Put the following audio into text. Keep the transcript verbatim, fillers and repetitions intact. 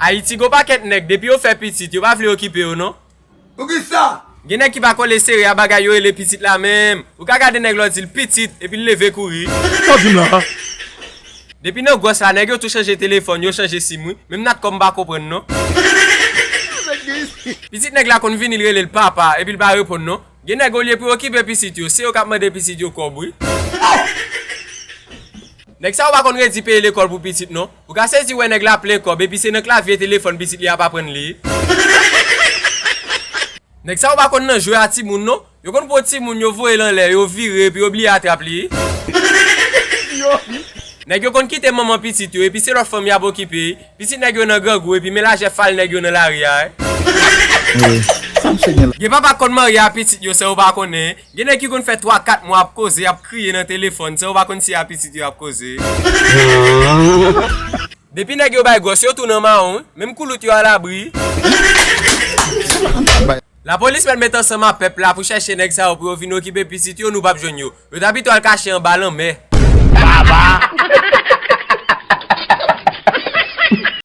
Ayiti gon pakèt nèg, depi yo fè pitit, yo pa vle okipe yo non. Poukisa? Gen nèg ki pa kole sere a bagay yo rele pitit la menm. Ou ka gade nèg la w di l pitit, epi l leve kouri. Sa w di m la? Depi nan gwòs la, nèg yo tou chanje telefòn, yo chanje sim wi. Menm Natcom m pa konprann non. Pitit nèg la konn vini, l rele l papa, epi l pa reponn non. Gen nèg olye pou yo okipe pitit yo, se yo k ap mande pitit yo kòb wi. Nèg sa yo pa konn redi peye lekòl pou pitit non. Ou ka sezi wè nèg la plen kòb, epi se nan klavye telefòn pitit li ap aprann li. Nèg sa yo pa konn nan jwe a timoun non. Yo konn pran timoun, yo voye l anlè, yo vire, epi yo bliye atrap li. Nèg yo konn kite manman pitit yo, epi se lòt fanm y ap okipe. Pitit nèg yo nan grangou, epi men lajè fal nèg yo nan lari a. Wi. Sa misye gen la? Gen papa k konn marye a pitit yo san yo pa konnen. Gen nèg ki konn fè twa, kat mwa ap koze, ap kriye nan telefòn, san yo pa konn si a pitit yo ap koze. Depi nèg yo bay gwòs, yo tou nan mawon, menm koulout yo alabri. Lapolis mèt met ansanm ak pèp la pou chèche nèg sa yo pou yo vin okipe pitit yo, nou p ap jwenn yo. Yo ta pito al kache anba lanmè.